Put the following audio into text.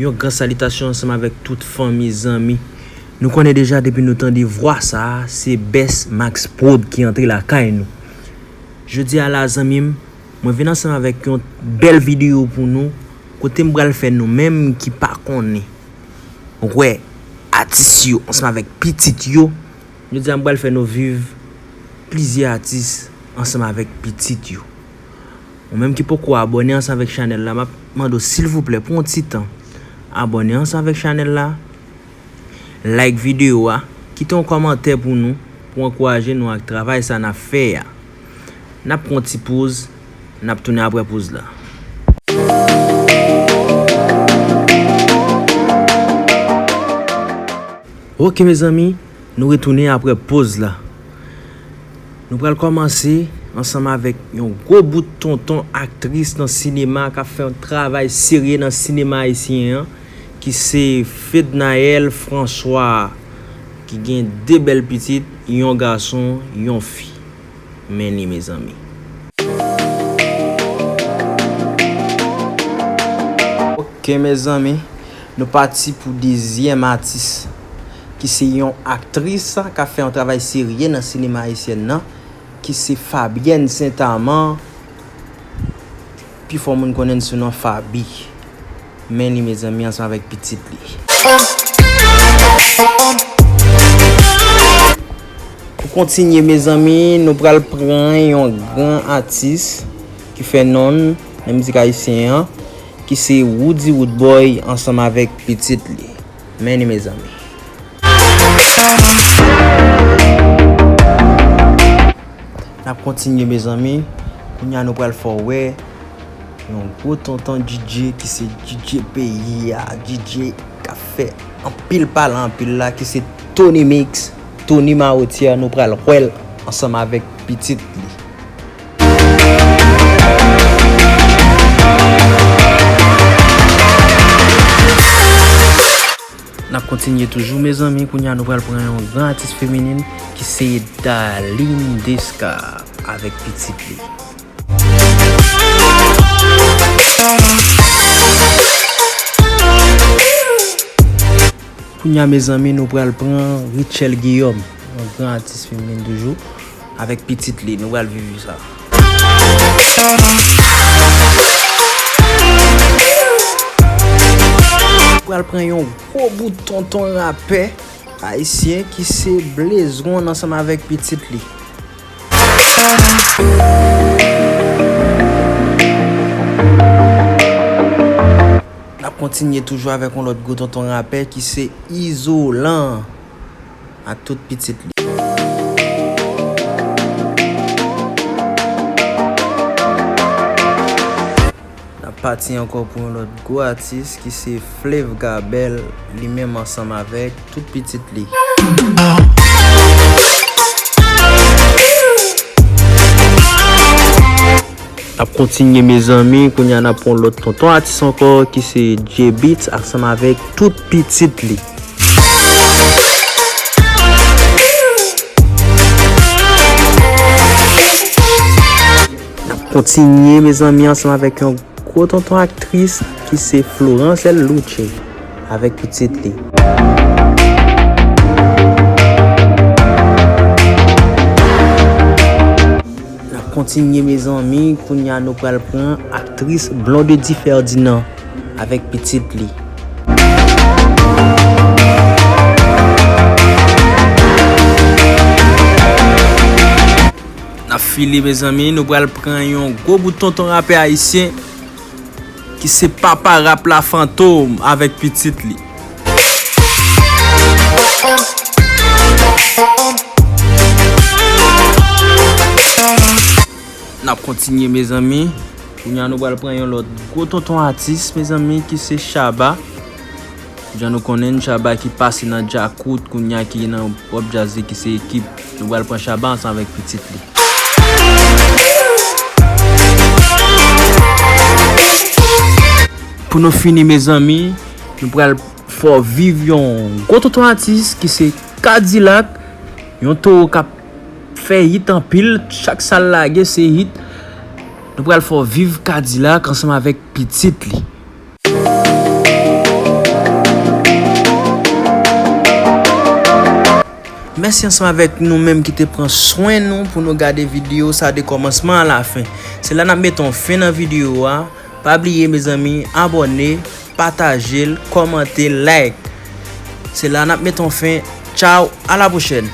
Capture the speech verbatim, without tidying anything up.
Yon gran salitasyon ansanm avèk tout fanmi, zanmi. Nou konnen deja depi nou tande vwa sa a, se Best Max Prod ki antre lakay nou. Jodi a la, zanmi m, mwen vin ansanm avèk yon bèl videyo pou nou, kote m pral fè nou menm ki pa konnen, wè atis yo ansanm avèk pitit yo. Jodi a m pral fè nou viv plizyè atis ansanm avèk pitit yo. Ou menm ki poko abòne ansanm avèk chanèl la, m ap mande w silvouplè, pran yon ti tan, abòne ansanm avèk chanèl la, like videyo a, kite yon kòmantè pou nou, pou ankouraje nou ak travay sa n ap fè a. N ap pran yon ti poz, n ap tounen apre poz la. Ok, mezanmi, nou retounen apre poz la. Nou pral kòmanse ansanm avèk yon gwo bout tonton aktris nan sinema k ap fè yon travay serye nan sinema ayisyen an, ki se Fednaelle François, ki gen de bèl pitit, yon gason, yon fi. Men li, mezanmi. Ok, mezanmi, nou pati pou dezyèm atis, ki se yon aktris k ap fè yon travay serye nan sinema ayisyèn nan, ki se Fabienne Saint-Amand, pifò moun konnen l sou non Faby. Men li, mezanmi, ansanm avèk pitit li. Pou kontinye, mezanmi, nou pral pran yon gran atis ki fè non l nan mizik ayisyen an, ki se Roody Roodboy ansanm avèk pitit li. Men li, mezanmi. N ap kontinye, mezanmi. Kounye a, nou pral fè w wè yon gwo tonton D J ki se D J peyi a, D J k ap fè anpil pale anpil la, ki se Tony Mix, Tony Mawotyè. Nou pral wè l ansanm avèk pitit li. N ap kontinye toujou, mezanmi. Kounye a, nou pral pran yon gran atis feminin ki se Darline Desca avèk pitit li. Kounye a, mezanmi, nou pral pran Rutshelle Guillaume, yon gran atis feminin toujou, avèk pitit li. Nou pral viv sa. Pral pran yon gwo bout tonton rapè ayisyen ki se Blaze One ansanm avèk pitit li. N ap kontinye toujou avèk yon lòt gwo tonton rapè ki se Izolan ak tout pitit li. N ap pati ankò pou yon lòt gwo atis ki se Flave Gabel, li menm ansanm avèk tout pitit li. N ap kontinye, mezanmi. Kounye a, n ap pran yon lòt tonton atis ankò, ki se Jay Beatz, ansanm avèk tout pitit li. N ap kontinye, mezanmi, ansanm avèk yon gwo tonton aktris ki se Florence L. Louche avèk pitit li. N ap kontinye, mezanmi. Kounye a, nou pral pran aktris Blondedy Ferdinand avèk pitit li. N ap file, mezanmi. Nou pral pran yon gwo bout tonton rapè ayisyen ki se Papa Rap La Fantom avèk pitit li. N ap kontinye, mezanmi. Kounye a, nou pral pran yon lòt gwo tonton atis, mezanmi, ki se Shabba. Jan nou konnen, Shabba ki pase nan Djakout, kounye a ki nan Pop Jazz li, ki se Ekip. Nou pral pran Shabba ansanm avèk pitit li. Pou nou fini, mezanmi, nou pral fè w viv yon gwo tonton atis ki se K-Dilak, yon towo k ap fè hit anpil, chak sa l lage se hit. Nou pral fè w viv K-Dilak ansanm avèk pitit li. Mèsi ansanm avèk nou menm ki te pran swen nou pou nou gade videyo sa de kòmansman a lafen. Se la n ap mete yon fen nan videyo a. Pa bliye, mezanmi, abòne, pataje l, kòmante, like. Se la n ap mete yon fen. Tchaw, a la pwochèn.